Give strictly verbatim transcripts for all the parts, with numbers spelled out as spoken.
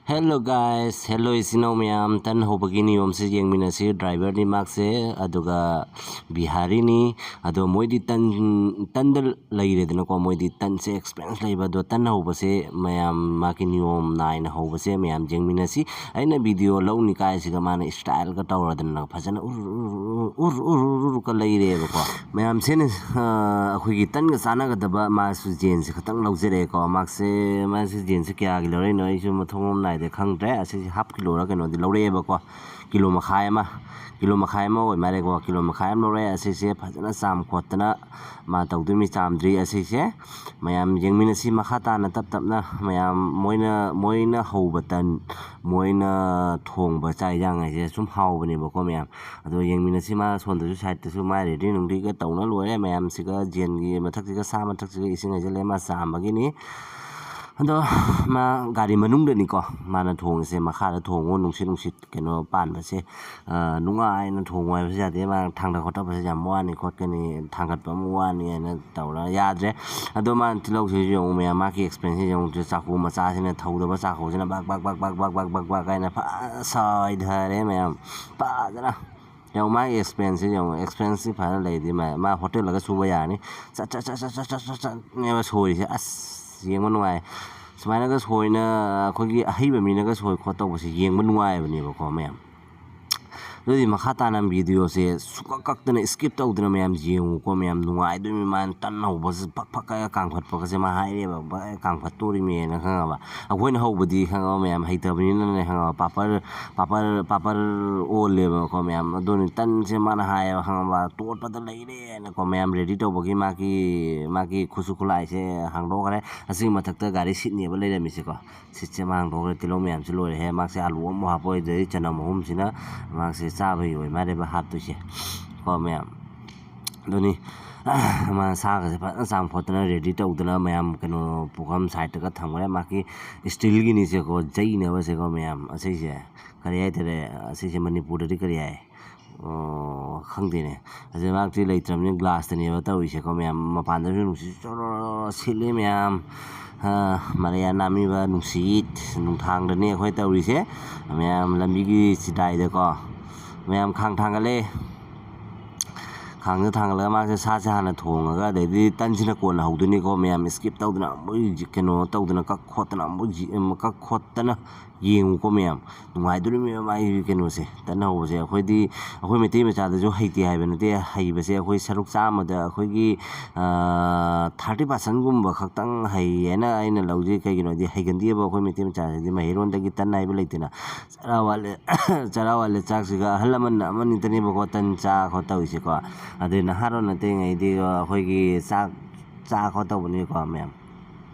Hello guys, hello ꯏꯆꯤꯟ ꯏꯅꯥꯎ ꯃꯌꯥꯝ, ꯇꯟ ꯍꯧꯕꯒꯤ ꯅꯤꯌꯣꯝꯁꯦ ꯌꯦꯡꯃꯤꯟꯅꯁꯤ꯫ ꯗ꯭ꯔꯥꯏꯚꯔꯅꯤ ꯃꯍꯥꯛꯁꯦ, ꯑꯗꯨꯒ ꯕꯤꯍꯥꯔꯤꯅꯤ꯫ ꯑꯗꯣ ꯃꯣꯏꯗꯤ ꯇꯟ, ꯇꯟꯗ ꯂꯩꯔꯦꯗꯅꯀꯣ, ꯃꯣꯏꯗꯤ ꯇꯟꯁꯦ ꯑꯦꯛꯁꯄꯦꯟꯁ ꯂꯩꯕ꯫ ꯑꯗꯣ ꯇꯟ ꯍꯧꯕꯁꯦ ꯃꯌꯥꯝ, ꯃꯥꯒꯤ ꯅꯤꯌꯣꯝ ꯅꯥꯏꯅ ꯍꯧꯕꯁꯦ ꯃꯌꯥꯝ ꯌꯦꯡꯃꯤꯟꯅꯁꯤ꯫ ꯑꯩꯅ ꯚꯤꯗꯤꯑꯣ ꯂꯧꯅꯤ ꯀꯥꯏꯁꯤꯒ ꯃꯥꯅ ꯏꯁꯇꯥꯏꯜꯒ ꯇꯧꯔꯗꯅ ꯐꯖꯅ ꯎꯔ ꯎꯔ ꯎꯔ ꯎꯔ ꯎꯔ ꯎꯔ ꯎꯔꯒ ꯂꯩꯔꯦꯕꯀꯣ꯫ ꯃꯌꯥꯝꯁꯦꯅ ꯑꯩꯈꯣꯏꯒꯤ ꯇꯟꯒ ꯆꯥꯟꯅꯒꯗꯕ ꯃꯥꯁꯨ ꯖꯦꯟꯁꯦ ꯈꯛꯇꯪ ꯂꯧꯖꯔꯛꯑꯦꯀꯣ꯫ ꯃꯥꯁꯦ ꯃꯥꯁꯦ ꯖꯦꯟꯁꯦ ꯀꯌꯥꯒꯤ ꯂꯧꯔꯛꯏꯅꯣ ꯑꯩꯁꯨ ꯃꯊꯣꯡ ꯃꯔꯝ ꯅꯥꯏꯗꯦ, ꯈꯪꯗ꯭ꯔꯦ꯫ ꯑꯁꯤꯁꯦ ꯍꯥꯞ ꯀꯤꯂꯣꯔ ꯀꯩꯅꯣꯗꯤ ꯂꯧꯔꯛꯑꯦꯕꯀꯣ꯫ ꯀꯤꯂꯣ ꯃꯈꯥꯏ ꯑꯃ, ꯀꯤꯂꯣ ꯃꯈꯥꯏ ꯑꯃ ꯑꯣꯏ ꯃꯥꯜꯂꯦꯀꯣ꯫ ꯀꯤꯂꯣ ꯃꯈꯥꯏ ꯑꯃ ꯂꯧꯔꯛꯑꯦ꯫ ꯑꯁꯤꯁꯦ ꯐꯖꯅ ꯆꯥꯝ ꯈꯣꯠꯇꯅ ꯃꯥ ꯇꯧꯗꯣꯏꯅꯤ꯫ ꯆꯥꯝꯗ꯭ꯔꯤ꯫ ꯑꯁꯤꯁꯦ ꯃꯌꯥꯝ ꯌꯦꯡꯃꯤꯟꯅꯁꯤ ꯃꯈꯥ ꯇꯥꯅ ꯇꯞ ꯇꯞꯅ꯫ ꯃꯌꯥꯝ ꯃꯣꯏꯅ, ꯃꯣꯏꯅ ꯍꯧꯕ ꯇꯟ, ꯃꯣꯏꯅ ꯊꯣꯡꯕ ꯆꯥꯛ ꯏꯟꯖꯥꯡ ꯍꯥꯏꯁꯦ ꯁꯨꯝ ꯍꯥꯎꯕꯅꯦꯕꯀꯣ ꯃꯌꯥꯝ꯫ ꯑꯗꯣ ꯌꯦꯡꯃꯤꯟꯅꯁꯤ꯫ ꯃꯥ ꯁꯣꯝꯗꯁꯨ ꯁꯥꯏꯠꯇꯁꯨ ꯃꯥ ꯔꯦꯗꯤ ꯅꯨꯡꯗꯤꯒ ꯇꯧꯅ ꯂꯣꯏꯔꯦ꯫ ꯃꯌꯥꯝꯁꯤꯒ ꯖꯦꯟꯒꯤ ꯃꯊꯛꯁꯤꯒ ꯁꯥ ꯃꯊꯛꯁꯤꯒ ꯏꯁꯤꯡ ꯍꯩꯖꯤꯜꯂꯦ꯫ ꯃꯥ ꯆꯥꯝꯕꯒꯤꯅꯤ꯫ ꯑꯗꯣ ꯃꯥ ꯒꯥꯔꯤ ꯃꯅꯨꯡꯗꯅꯤꯀꯣ ꯃꯥꯅ ꯊꯣꯡꯉꯤꯁꯦ꯫ ꯃꯈꯥꯗ ꯊꯣꯡꯉꯣ, ꯅꯨꯡꯁꯤꯠ ꯅꯨꯡꯁꯤꯠ ꯀꯩꯅꯣ ꯄꯥꯟꯕꯁꯦ, ꯅꯨꯡꯉꯥꯏꯅ ꯊꯣꯡꯉꯣ ꯍꯥꯏꯕꯁꯨ ꯌꯥꯗꯦ꯫ ꯃꯥ ꯊꯥꯡꯗ ꯈꯣꯠꯇꯕꯁꯦ ꯌꯥꯝ ꯋꯥꯅꯤ ꯈꯣꯠꯀꯅꯤ, ꯊꯥꯡꯒꯠꯄ ꯑꯃꯨꯛ ꯋꯥꯅꯤ ꯍꯥꯏꯅ ꯇꯧꯔꯒ ꯌꯥꯗ꯭ꯔꯦ꯫ ꯑꯗꯣ ꯃꯥꯅ ꯇꯤꯜꯍꯧꯁꯤꯁꯨ ꯌꯦꯡꯉꯨ ꯃꯌꯥꯝ, ꯃꯥꯒꯤ ꯑꯦꯛꯁꯄꯦꯟꯁꯁꯦ ꯌꯦꯡꯉꯨ꯫ ꯆꯥꯛꯈꯨꯝ ꯃꯆꯥꯁꯤꯅ ꯊꯧꯗꯕ ꯆꯥꯛꯈꯨꯝꯁꯤꯅ ꯕꯛ ꯕꯛ ꯕꯛ ꯕꯛ ꯕꯛ ꯕꯛ ꯕꯛ ꯕꯛ ꯍꯥꯏꯅ ꯐꯖꯅ ꯁꯣꯏꯊꯔꯦ ꯃꯌꯥꯝ꯫ ꯐꯖꯅ ꯌꯦꯡꯉꯨ, ꯃꯥꯒꯤ ꯑꯦꯛꯁꯄꯦꯟꯁꯁꯦ ꯌꯦꯡꯉꯨ꯫ ꯑꯦꯛꯁꯄꯦꯟꯁꯁꯤ ꯐꯖꯅ ꯂꯩꯔꯗꯤ ꯃꯥ, ꯃꯥ ꯍꯣꯇꯦꯜꯗꯒ ꯁꯨꯕ ꯌꯥꯔꯅꯤ꯫ ꯆꯠ ꯆꯠ ꯆꯠ ꯆꯠ ꯆꯠ ꯆꯠ ꯆꯠꯅꯦꯕ ꯁꯣꯏꯔꯤꯁꯦ꯫ ꯑꯁ, ꯌꯦꯡꯕ ꯅꯨꯡꯉꯥꯏ꯫ ꯁꯨꯃꯥꯏꯅꯒ ꯁꯣꯏꯅ ꯑꯩꯈꯣꯏꯒꯤ ꯑꯍꯩꯕ ꯃꯤꯅꯒ ꯁꯣꯏ ꯈꯣꯠ ꯇꯧꯕꯁꯦ ꯌꯦꯡꯕ ꯅꯨꯡꯉꯥꯏꯕꯅꯦꯕꯀꯣ ꯃꯌꯥꯝ꯫ ꯑꯗꯨꯗꯤ ꯃꯈꯥ ꯇꯥꯅ ꯚꯤꯗꯤꯑꯣꯁꯦ ꯁꯨꯀꯛ ꯀꯛꯇꯅ ꯁ꯭ꯀꯤꯞ ꯇꯧꯗꯅ ꯃꯌꯥꯝ ꯌꯦꯡꯉꯨꯀꯣ ꯃꯌꯥꯝ꯫ ꯅꯨꯡꯉꯥꯏꯗꯣꯏꯅꯤ꯫ ꯃꯥꯅ ꯇꯟ ꯍꯧꯕꯁꯦ ꯐꯛ ꯐꯛ ꯀꯛꯑ ꯀꯥꯝꯈꯠꯄꯒꯁꯦ ꯃꯥ ꯍꯥꯏꯔꯦꯕ, "ꯚꯥꯏ, ꯀꯥꯝꯈꯠꯇꯣꯔꯤꯃꯦꯅ", ꯈꯪꯉꯕ? ꯑꯩꯈꯣꯏꯅ ꯍꯧꯕꯗꯤ ꯈꯪꯉꯕ ꯃꯌꯥꯝ, ꯍꯩꯇꯕꯅꯤꯅꯅꯦ ꯈꯪꯉꯕ, ꯄꯥꯄꯔ, ꯄꯥꯄꯔ, ꯄꯥꯄꯔ ꯑꯣꯜꯂꯦꯕꯀꯣ ꯃꯌꯥꯝ꯫ ꯑꯗꯨꯅꯤ ꯇꯟꯁꯦ ꯃꯥꯅ ꯍꯥꯏꯌꯦꯕ ꯈꯪꯉꯕ, "ꯇꯣꯠꯄꯗ ꯂꯩꯔꯦꯅꯀꯣ" ꯃꯌꯥꯝ ꯔꯦꯗꯤ ꯇꯧꯕꯒꯤ ꯃꯥꯒꯤ, ꯃꯥꯒꯤ ꯈꯨꯠꯁꯨ ꯈꯨꯠꯂꯥꯏꯁꯦ ꯍꯥꯡꯗꯣꯛꯈ꯭ꯔꯦ꯫ ꯑꯁꯤꯒꯤ ꯃꯊꯛꯇ ꯒꯥꯔꯤ ꯁꯤꯠꯅꯦꯕ ꯂꯩꯔꯝꯃꯤꯁꯦꯀꯣ꯫ ꯁꯤꯠꯁꯦ ꯃꯥꯡꯗꯣꯛꯈ꯭ꯔꯦ꯫ ꯇꯤꯜꯍꯧ ꯃꯌꯥꯝꯁꯦ ꯂꯣꯏꯔꯦꯍꯦ꯫ ꯃꯥꯁꯦ ꯑꯂꯨ ꯑꯃ ꯍꯥꯞꯄ ꯑꯣꯏꯗꯣꯏ, ꯆꯅꯝ ꯑꯍꯨꯝꯁꯤꯅ ꯃꯥꯁꯦ ꯆꯥꯕꯒꯤ ꯑꯣꯏ ꯃꯥꯜꯂꯦꯕ ꯍꯥꯞꯇꯣꯏꯁꯦ ꯀꯣ ꯃꯌꯥꯝ꯫ ꯑꯗꯨꯅꯤ, ꯃꯥ ꯁꯥꯒꯁꯦ ꯐꯖꯅ ꯆꯥꯝ ꯈꯣꯠꯇꯅ ꯔꯦꯗꯤ ꯇꯧꯗꯅ ꯃꯌꯥꯝ ꯀꯩꯅꯣ ꯄꯨꯈꯝ ꯁꯥꯏꯠꯇꯒ ꯊꯝꯈ꯭ꯔꯦ꯫ ꯃꯥꯒꯤ ꯏꯁꯇꯤꯜꯒꯤꯅꯤꯁꯦꯀꯣ, ꯌꯩꯅꯕꯁꯦꯀꯣ ꯃꯌꯥꯝ꯫ ꯑꯁꯤꯁꯦ ꯀꯔꯤ ꯍꯥꯏꯇꯥꯔꯦ, ꯑꯁꯤꯁꯦ ꯃꯅꯤꯄꯨꯔꯗꯗꯤ ꯀꯔꯤ ꯍꯥꯏ? ꯈꯪꯗꯦꯅꯦ꯫ ꯑꯁꯤ ꯃꯍꯥꯛꯇꯤ ꯂꯩꯇ꯭ꯔꯕꯅꯤꯅ ꯒ꯭ꯂꯥꯁꯇꯅꯦꯕ ꯇꯧꯔꯤꯁꯦꯀꯣ ꯃꯌꯥꯝ꯫ ꯃꯄꯥꯟꯗꯁꯨ ꯅꯨꯡꯁꯤꯠ ꯆꯣꯔꯣ ꯁꯤꯠꯂꯤ ꯃꯌꯥꯝ꯫ ꯃꯔꯤꯌꯥ ꯅꯥꯃꯤꯕ ꯅꯨꯡꯁꯤꯠ ꯅꯨꯡꯊꯥꯡꯗꯅꯤ ꯑꯩꯈꯣꯏ ꯇꯧꯔꯤꯁꯦ꯫ ꯃꯌꯥꯝ ꯂꯝꯕꯤꯒꯤ ꯆꯤꯗꯥꯏꯗꯀꯣ ꯃꯌꯥꯝ ꯈꯥꯡ ꯊꯥꯡꯒꯠꯂꯦ꯫ ꯈꯥꯡꯁꯦ ꯊꯥꯡꯒꯠꯂꯒ ꯃꯥꯁꯦ ꯁꯥꯁꯦ ꯍꯥꯟꯅ ꯊꯣꯡꯉꯒ, ꯑꯗꯩꯗꯤ ꯇꯟꯁꯤꯅ ꯀꯣꯟꯅ ꯍꯧꯗꯣꯏꯅꯤꯀꯣ ꯃꯌꯥꯝ꯫ ꯏꯁꯀꯤꯞ ꯇꯧꯗꯅ ꯑꯃꯨꯛ ꯀꯩꯅꯣ ꯇꯧꯗꯅ ꯀꯛ ꯈꯣꯠꯇꯅ ꯑꯃꯨꯛ ꯀꯛ ꯈꯣꯠꯇꯅ ꯌꯦꯡꯉꯨꯀꯣ ꯃꯌꯥꯝ꯫ ꯅꯨꯡꯉꯥꯏꯗꯣꯔꯤꯕ ꯃꯌꯥꯝ ꯃꯥꯒꯤ ꯀꯩꯅꯣꯁꯦ, ꯇꯟ ꯍꯧꯕꯁꯦ꯫ ꯑꯩꯈꯣꯏꯗꯤ ꯑꯩꯈꯣꯏ ꯃꯩꯇꯩ ꯃꯆꯥꯗꯁꯨ ꯍꯩꯇꯦ ꯍꯥꯏꯕ ꯅꯠꯇꯦ꯫ ꯍꯩꯕꯁꯦ ꯑꯩꯈꯣꯏ ꯁꯔꯨꯛ ꯆꯥꯝꯃꯗ ꯑꯩꯈꯣꯏꯒꯤ ꯊꯥꯔꯇꯤ ꯄꯥꯔꯁꯦꯟꯒꯨꯝꯕ ꯈꯛꯇꯪ ꯍꯩ ꯍꯥꯏꯅ ꯑꯩꯅ ꯂꯧꯖꯩ꯫ ꯀꯩꯒꯤꯅꯣ ꯍꯥꯏꯗꯤ ꯍꯩꯒꯟꯗꯦꯕ ꯑꯩꯈꯣꯏ ꯃꯩꯇꯩ ꯃꯆꯥꯁꯤꯗꯤ꯫ ꯃꯍꯩꯔꯣꯟꯗꯒꯤ ꯇꯟ ꯍꯥꯏꯕ ꯂꯩꯇꯦꯅ꯫ ꯆꯔꯥ ꯋꯥꯠꯂꯦ꯫ ꯆꯔꯥ ꯋꯥꯠꯂꯦ ꯆꯥꯛꯁꯤꯒ ꯑꯍꯜ ꯂꯃꯟ ꯑꯃꯅꯤꯇꯅꯦꯕꯀꯣ ꯇꯟ ꯆꯥ ꯈꯣꯠ ꯇꯧꯔꯤꯁꯦꯀꯣ꯫ ꯑꯗꯩ ꯅꯍꯥꯔꯣꯟ ꯑꯇꯩꯉꯩꯗꯤ ꯑꯩꯈꯣꯏꯒꯤ ꯆꯥꯛ ꯆꯥ ꯈꯣꯠ ꯇꯧꯕꯅꯤꯀꯣ ꯃꯌꯥꯝ꯫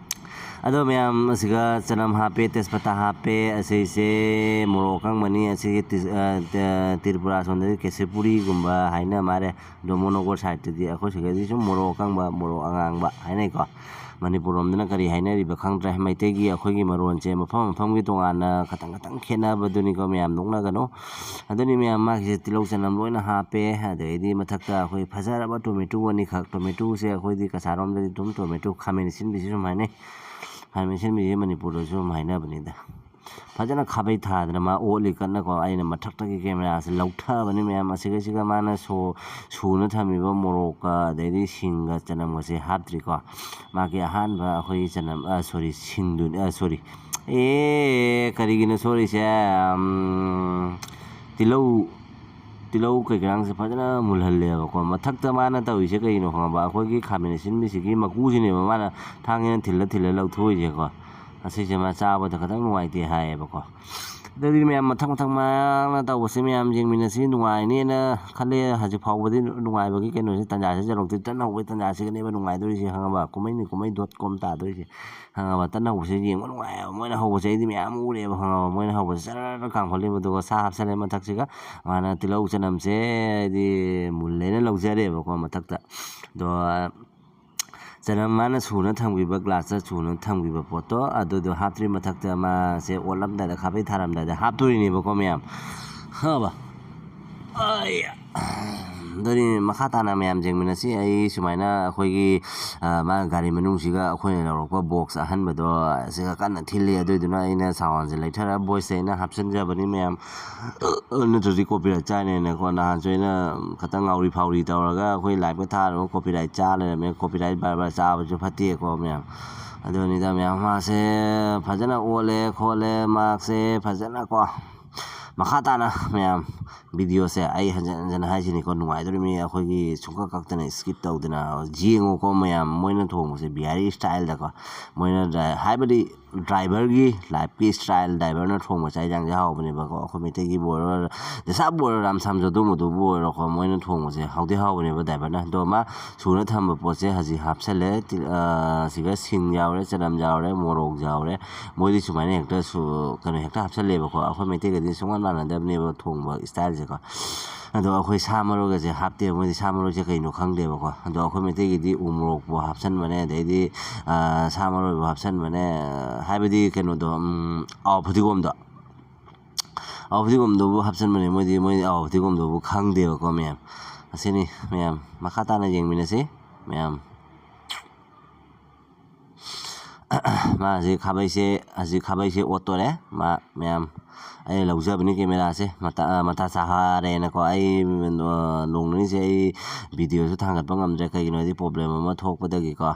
ꯑꯗꯣ ꯃꯌꯥꯝ ꯑꯁꯤꯒ ꯆꯅꯝ ꯍꯥꯞꯄꯦ, ꯇꯦꯖꯄꯇꯥ ꯍꯥꯞꯄꯦ, ꯑꯁꯤꯁꯦ ꯃꯣꯔꯣꯛ ꯑꯀꯪꯕꯅꯤ꯫ ꯑꯁꯤꯒꯤ ꯇ꯭ꯔꯤꯄꯨꯔꯥ ꯁꯣꯝꯗꯗꯤ ꯀꯦꯁꯦꯄꯨꯔꯤꯒꯨꯝꯕ ꯍꯥꯏꯅ ꯃꯥꯜꯂꯦ꯫ ꯗꯣꯃꯣꯅꯣꯒꯔ ꯁꯥꯏꯠꯇꯗꯤ꯫ ꯑꯩꯈꯣꯏ ꯁꯤꯗꯗꯤ ꯁꯨꯝ ꯃꯣꯔꯣꯛ ꯑꯀꯪꯕ, ꯃꯣꯔꯣꯛ ꯑꯉꯥꯡꯕ ꯍꯥꯏꯅꯩꯀꯣ꯫ ꯃꯅꯤꯄꯨꯔ ꯂꯣꯝꯗꯅ ꯀꯔꯤ ꯍꯥꯏꯅꯔꯤꯕ ꯈꯪꯗ꯭ꯔꯦ꯫ ꯃꯩꯇꯩꯒꯤ ꯑꯩꯈꯣꯏꯒꯤ ꯃꯔꯣꯟꯁꯦ ꯃꯐꯝ ꯃꯐꯝꯒꯤ ꯇꯣꯉꯥꯟꯅ ꯈꯇꯪ ꯈꯇꯪ ꯈꯦꯠꯅꯕꯗꯨꯅꯤꯀꯣ ꯃꯌꯥꯝ, ꯅꯣꯛꯅꯒꯅꯨ꯫ ꯑꯗꯨꯅꯤ ꯃꯌꯥꯝ, ꯃꯥꯒꯤꯁꯦ ꯇꯤꯜꯍꯧ ꯆꯅꯝ ꯂꯣꯏꯅ ꯍꯥꯞꯄꯦ꯫ ꯑꯗꯩꯗꯤ ꯃꯊꯛꯇ ꯑꯩꯈꯣꯏ ꯐꯖꯔꯕ ꯇꯣꯃꯦꯇꯣ ꯑꯅꯤꯈꯛ꯫ ꯇꯣꯃꯦꯇꯣꯁꯦ ꯑꯩꯈꯣꯏꯗꯤ ꯀꯁꯥꯔꯣꯝꯗꯗꯤ ꯑꯗꯨꯝ ꯇꯣꯃꯦꯇꯣ, ꯈꯥꯃꯦꯟ ꯑꯁꯤꯟꯕꯤꯁꯤ ꯁꯨꯝ ꯍꯥꯏꯅꯩ꯫ ꯈꯥꯃꯦꯟ ꯑꯁꯤꯟꯕꯤꯁꯦ ꯃꯅꯤꯄꯨꯔꯗꯁꯨ ꯑꯗꯨꯝ ꯍꯥꯏꯅꯕꯅꯤꯗ꯫ ꯐꯖꯅ ꯈꯥꯕꯩ ꯊꯥꯗꯅ ꯃꯥ ꯑꯣꯠꯂꯤ ꯀꯟꯅꯀꯣ꯫ ꯑꯩꯅ ꯃꯊꯛꯇꯒꯤ ꯀꯦꯃꯦꯔꯥꯁꯦ ꯂꯧꯊꯕꯅꯤ ꯃꯌꯥꯝ꯫ ꯑꯁꯤꯒꯩꯁꯤꯒ ꯃꯥꯅ ꯁꯣ-, ꯁꯨꯅ ꯊꯝꯃꯤꯕ ꯃꯣꯔꯣꯛꯀ ꯑꯗꯩꯗꯤ ꯁꯤꯡꯒ ꯆꯅꯝꯒꯁꯦ ꯍꯥꯞꯇ꯭ꯔꯤꯀꯣ꯫ ꯃꯥꯒꯤ ꯑꯍꯥꯟꯕ ꯑꯩꯈꯣꯏꯒꯤ ꯆꯅꯝ, ꯑ, ꯁꯣꯔꯤ, ꯁꯤꯡꯗꯨꯅꯤ, ꯑ, ꯁꯣꯔꯤ꯫ ꯑꯦ, ꯀꯔꯤꯒꯤꯅꯣ ꯁꯣꯔꯤꯁꯦ? ꯎꯝ, ꯇꯤꯜꯍꯧ, ꯇꯤꯜꯍꯧ ꯀꯩꯀꯥꯁꯦ ꯐꯖꯅ ꯃꯨꯜꯍꯜꯂꯦꯕꯀꯣ꯫ ꯃꯊꯛꯇ ꯃꯥꯅ ꯇꯧꯔꯤꯁꯦ ꯀꯩꯅꯣ ꯈꯪꯉꯕ? ꯑꯩꯈꯣꯏꯒꯤ ꯈꯥꯃꯦꯟ ꯑꯁꯤꯟꯕꯤꯁꯤꯒꯤ ꯃꯀꯨꯁꯤꯅꯦꯕ ꯃꯥꯅ ꯊꯥꯡꯁꯤꯅ ꯊꯤꯜꯂ ꯊꯤꯜꯂ ꯂꯧꯊꯣꯛꯏꯁꯦꯀꯣ꯫ ꯑꯁꯤꯁꯦ ꯃꯥ ꯆꯥꯕꯗ ꯈꯤꯇꯪ ꯅꯨꯡꯉꯥꯏꯇꯦ ꯍꯥꯏꯌꯦꯕꯀꯣ꯫ ꯑꯗꯨꯗꯤ ꯃꯌꯥꯝ ꯃꯊꯪ ꯃꯊꯪ ꯃꯌꯥꯝꯅ ꯇꯧꯕꯁꯦ ꯃꯌꯥꯝ ꯌꯦꯡꯃꯤꯟꯅꯁꯤ꯫ ꯅꯨꯡꯉꯥꯏꯅꯦꯅ ꯈꯜꯂꯦ꯫ ꯍꯧꯖꯤꯛ ꯐꯥꯎꯕꯗꯤ ꯅꯨꯡꯉꯥꯏꯕꯒꯤ ꯀꯩꯅꯣꯁꯦ, ꯇꯟꯖꯥꯁꯦ ꯌꯧꯔꯛꯇ꯭ꯔꯤ꯫ ꯇꯟ ꯍꯧꯕꯒꯤ ꯇꯟꯖꯥꯁꯤꯒꯅꯦꯕ ꯅꯨꯡꯉꯥꯏꯗꯣꯔꯤꯁꯦ, ꯈꯪꯉꯕ? ꯀꯨꯝꯍꯩꯅꯤ ꯀꯨꯝꯍꯩ ꯗꯣꯠ ꯀꯣꯝ ꯇꯥꯗꯣꯔꯤꯁꯦ, ꯈꯪꯉꯕ? ꯇꯟ ꯍꯧꯕꯁꯦ ꯌꯦꯡꯕ ꯅꯨꯡꯉꯥꯏꯌꯦꯕ꯫ ꯃꯣꯏꯅ ꯍꯧꯕꯁꯦ ꯑꯩꯗꯤ ꯃꯌꯥꯝ ꯎꯔꯦꯕ, ꯈꯪꯉꯕ? ꯃꯣꯏꯅ ꯍꯧꯕꯁꯦ ꯖꯔ ꯀꯥꯝꯈꯠꯂꯤꯕ, ꯑꯗꯨꯒ ꯁꯥ ꯍꯥꯞꯆꯜꯂꯦ ꯃꯊꯛꯁꯤꯒ꯫ ꯃꯥꯅ ꯇꯤꯜꯍꯧ ꯆꯅꯝꯁꯦ ꯍꯥꯏꯗꯤ ꯃꯨꯜꯂꯦꯅ ꯂꯧꯖꯔꯦꯕꯀꯣ ꯃꯊꯛꯇ꯫ ꯑꯗꯣ ꯆꯅꯝ ꯃꯥꯅ ꯁꯨꯅ ꯊꯝꯈꯤꯕ, ꯒ꯭ꯂꯥꯁꯇ ꯁꯨꯅ ꯊꯝꯈꯤꯕ ꯄꯣꯠꯇꯣ, ꯑꯗꯨꯗꯣ ꯍꯥꯞꯇ꯭ꯔꯤ ꯃꯊꯛꯇ ꯃꯥꯁꯦ ꯑꯣꯠꯂꯝꯗꯥꯏꯗ, ꯈꯥꯕꯩ ꯊꯥꯔꯝꯗꯥꯏꯗ ꯍꯥꯞꯇꯣꯔꯤꯅꯦꯕꯀꯣ ꯃꯌꯥꯝ꯫ ꯈꯪꯉꯕ? ꯑꯗꯨꯅꯤ, ꯃꯈꯥ ꯇꯥꯅ ꯃꯌꯥꯝ ꯌꯦꯡꯃꯤꯟꯅꯁꯤ꯫ ꯑꯩ ꯁꯨꯃꯥꯏꯅ ꯑꯩꯈꯣꯏꯒꯤ, ꯑ, ꯃꯥ ꯒꯥꯔꯤ ꯃꯅꯨꯡꯁꯤꯒ ꯑꯩꯈꯣꯏꯅ ꯂꯧꯔꯛꯄ ꯕꯣꯛꯁ ꯑꯍꯟꯕꯗꯣ, ꯑꯁꯤꯒ ꯀꯟꯅ ꯊꯤꯜꯂꯤ꯫ ꯑꯗꯨꯏꯗꯨꯅ ꯑꯩꯅ ꯁꯥꯎꯟꯁꯦ ꯂꯩꯊꯔ ꯚꯣꯏꯁꯁꯦ ꯑꯩꯅ ꯍꯥꯞꯆꯤꯟꯖꯕꯅꯤ ꯃꯌꯥꯝ꯫ ꯅꯠꯇ꯭ꯔꯗꯤ ꯀꯣꯄꯤꯔꯥꯏꯠ ꯆꯥꯏꯅꯦꯅꯀꯣ꯫ ꯅꯍꯥꯟꯁꯨ ꯑꯩꯅ ꯈꯇꯪ ꯉꯥꯎꯔꯤ ꯐꯥꯎꯔꯤ ꯇꯧꯔꯒ ꯑꯩꯈꯣꯏ ꯂꯥꯏꯞꯀ ꯊꯥꯔꯒ ꯀꯣꯄꯤꯔꯥꯏꯠ ꯆꯥ ꯂꯩꯔꯝꯃꯦ꯫ ꯀꯣꯄꯤꯔꯥꯏꯠ ꯕꯥꯔ ꯕꯥꯔ ꯆꯥꯕꯁꯨ ꯐꯠꯇꯦꯀꯣ ꯃꯌꯥꯝ꯫ ꯑꯗꯨꯅꯤꯗ ꯃꯌꯥꯝ, ꯃꯥꯁꯦ ꯐꯖꯅ ꯑꯣꯜꯂꯦ ꯈꯣꯠꯂꯦ, ꯃꯥꯁꯦ ꯐꯖꯅꯀꯣ꯫ ꯃꯈꯥ ꯇꯥꯅ ꯃꯌꯥꯝ, ꯚꯤꯗꯤꯑꯣꯁꯦ ꯑꯩ ꯍꯟꯖꯟ ꯍꯟꯖꯟꯅ ꯍꯥꯏꯁꯤꯅꯤꯀꯣ, ꯅꯨꯡꯉꯥꯏꯗꯣꯔꯤꯕꯅꯤ꯫ ꯑꯩꯈꯣꯏꯒꯤ ꯁꯨꯡꯀꯛ ꯀꯛꯇꯅ ꯁ꯭ꯀꯤꯞ ꯇꯧꯗꯅ ꯌꯦꯡꯉꯨꯀꯣ ꯃꯌꯥꯝ꯫ ꯃꯣꯏꯅ ꯊꯣꯡꯕꯁꯦ ꯕꯤꯍꯥꯔꯤ ꯁ꯭ꯇꯥꯏꯜꯗꯀꯣ, ꯃꯣꯏꯅ ꯗ꯭ꯔꯥꯏ-, ꯍꯥꯏꯕꯗꯤ ꯗ꯭ꯔꯥꯏꯚꯔꯒꯤ ꯂꯥꯏꯐꯀꯤ ꯁ꯭ꯇꯥꯏꯜ, ꯗ꯭ꯔꯥꯏꯚꯔꯅ ꯊꯣꯡꯕ ꯆꯥꯛ ꯏꯟꯖꯥꯡꯁꯦ ꯍꯥꯎꯕꯅꯦꯕꯀꯣ꯫ ꯑꯩꯈꯣꯏ ꯃꯩꯇꯩꯒꯤꯕꯨ ꯑꯣꯏꯔꯣ, ꯗꯁꯥꯕꯨ ꯑꯣꯏꯔꯣ, ꯔꯥꯝꯁꯥꯝꯁꯨ ꯑꯗꯨꯝꯕꯗꯨꯕꯨ ꯑꯣꯏꯔꯣꯀꯣ, ꯃꯣꯏꯅ ꯊꯣꯡꯕꯁꯦ ꯍꯥꯎꯗꯤ ꯍꯥꯎꯕꯅꯦꯕ ꯗ꯭ꯔꯥꯏꯚꯔꯅ꯫ ꯑꯗꯣ ꯃꯥ ꯁꯨꯅ ꯊꯝꯕ ꯄꯣꯠꯁꯦ ꯍꯧꯖꯤꯛ ꯍꯥꯞꯆꯜꯂꯦ꯫ ꯇꯤꯜ-, ꯑ, ꯁꯤꯒ ꯁꯤꯡ ꯌꯥꯎꯔꯦ, ꯆꯅꯝ ꯌꯥꯎꯔꯦ, ꯃꯣꯔꯣꯛ ꯌꯥꯎꯔꯦ꯫ ꯃꯣꯏꯗꯤ ꯁꯨꯃꯥꯏꯅ ꯍꯦꯛꯇ ꯁꯨ-, ꯀꯩꯅꯣ ꯍꯦꯛꯇ ꯍꯥꯞꯆꯜꯂꯦꯕꯀꯣ꯫ ꯑꯩꯈꯣꯏ ꯃꯩꯇꯩꯒꯗꯤ ꯁꯨꯡꯃꯥꯟ ꯃꯥꯟꯅꯗꯕꯅꯦꯕ ꯊꯣꯡꯕ ꯁ꯭ꯇꯥꯏꯜꯁꯦꯀꯣ꯫ ꯑꯗꯣ ꯑꯩꯈꯣꯏ ꯁꯥ ꯃꯔꯣꯏꯒꯁꯦ ꯍꯥꯞꯇꯦꯕ, ꯃꯣꯏꯗꯤ ꯁꯥ ꯃꯔꯣꯏꯁꯦ ꯀꯩꯅꯣ ꯈꯪꯗꯦꯕꯀꯣ꯫ ꯑꯗꯣ ꯑꯩꯈꯣꯏ ꯃꯩꯇꯩꯒꯤꯗꯤ ꯎ ꯃꯣꯔꯣꯛꯄꯨ ꯍꯥꯞꯆꯟꯕꯅꯦ, ꯑꯗꯩꯗꯤ, ꯑ, ꯁꯥ ꯃꯔꯣꯏꯕꯨ ꯍꯥꯞꯆꯟꯕꯅꯦ, ꯍꯥꯏꯕꯗꯤ ꯀꯩꯅꯣꯗꯣ, ꯎꯝ, ꯑꯥꯎ, ꯐꯗꯤꯒꯣꯝꯗꯣ꯫ ꯑꯥꯎ, ꯐꯗꯤꯒꯣꯝꯗꯨꯕꯨ ꯍꯥꯞꯆꯟꯕꯅꯦ ꯃꯣꯏꯗꯤ, ꯃꯣꯏ ꯑꯥꯎ, ꯐꯗꯤꯒꯣꯝꯗꯨꯕꯨ ꯈꯪꯗꯦꯕꯀꯣ ꯃꯌꯥꯝ꯫ ꯑꯁꯤꯅꯤ ꯃꯌꯥꯝ, ꯃꯈꯥ ꯇꯥꯅ ꯌꯦꯡꯃꯤꯟꯅꯁꯤ ꯃꯌꯥꯝ꯫ ꯃꯥ ꯍꯧꯖꯤꯛ ꯈꯥꯕꯩꯁꯦ, ꯍꯧꯖꯤꯛ ꯈꯥꯕꯩꯁꯦ ꯑꯣꯠꯇꯣꯔꯦ ꯃꯥ ꯃꯌꯥꯝ꯫ ꯑꯩꯅ ꯂꯧꯖꯕꯅꯤ ꯀꯦꯃꯦꯔꯥꯁꯦ, ꯃꯇꯥ-, ꯑ, ꯃꯇꯥ ꯆꯥꯔꯦꯅꯀꯣ꯫ ꯑꯩ, ꯑ, ꯅꯣꯡ ꯅꯤꯅꯤꯁꯦ ꯑꯩ ꯚꯤꯗꯤꯑꯣꯁꯨ ꯊꯥꯡꯒꯠꯄ ꯉꯝꯗ꯭ꯔꯦ, ꯀꯩꯒꯤꯅꯣ ꯍꯥꯏꯗꯤ ꯄ꯭ꯔꯣꯕ꯭ꯂꯦꯝ ꯑꯃ ꯊꯣꯛꯄꯗꯒꯤꯀꯣ꯫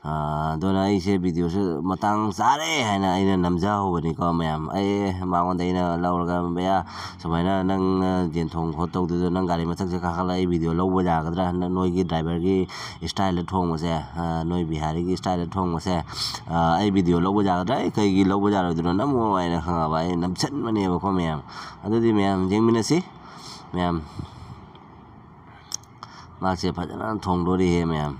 ꯑ, ꯑꯗꯨꯅ ꯑꯩꯁꯦ ꯚꯤꯗꯤꯑꯣꯁꯨ ꯃꯇꯥꯡ ꯆꯥꯔꯦ ꯍꯥꯏꯅ ꯑꯩꯅ ꯅꯝꯖꯍꯧꯕꯅꯤꯀꯣ ꯃꯌꯥꯝ꯫ ꯑꯩ ꯃꯉꯣꯟꯗ ꯑꯩꯅ ꯂꯧꯔꯒ, "ꯚꯩꯌꯥ, ꯁꯨꯃꯥꯏꯅ ꯅꯪꯅ ꯌꯦꯟ ꯊꯣꯡ ꯈꯣꯠ ꯇꯧꯗꯣꯏꯗꯣ, ꯅꯪ ꯒꯥꯔꯤ ꯃꯊꯛꯁꯦ ꯀꯥꯈꯠꯂꯒ ꯑꯩ ꯚꯤꯗꯤꯑꯣ ꯂꯧꯕ ꯌꯥꯒꯗ꯭ꯔꯥ? ꯅ-, ꯅꯣꯏꯒꯤ ꯗ꯭ꯔꯥꯏꯚꯔꯒꯤ ꯁ꯭ꯇꯥꯏꯜꯗ ꯊꯣꯡꯕꯁꯦ, ꯑ, ꯅꯣꯏ ꯕꯤꯍꯥꯔꯤꯒꯤ ꯁ꯭ꯇꯥꯏꯜꯗ ꯊꯣꯡꯕꯁꯦ, ꯑ, ꯑꯩ ꯚꯤꯗꯤꯑꯣ ꯂꯧꯕ ꯌꯥꯒꯗ꯭ꯔꯥ? ꯑꯩ ꯀꯩꯒꯤ ꯂꯧꯕ ꯌꯥꯔꯣꯏꯗꯣꯏꯅꯣ? ꯅꯝꯃꯣ" ꯍꯥꯏꯅ ꯈꯪꯉꯕ ꯑꯩ ꯅꯝꯁꯟꯕꯅꯦꯕꯀꯣ ꯃꯌꯥꯝ꯫ ꯑꯗꯨꯗꯤ ꯃꯌꯥꯝ ꯌꯦꯡꯃꯤꯟꯅꯁꯤ ꯃꯌꯥꯝ꯫ ꯃꯥꯁꯦ ꯐꯖꯅ ꯊꯣꯡꯗꯣꯔꯤꯍꯦ ꯃꯌꯥꯝ꯫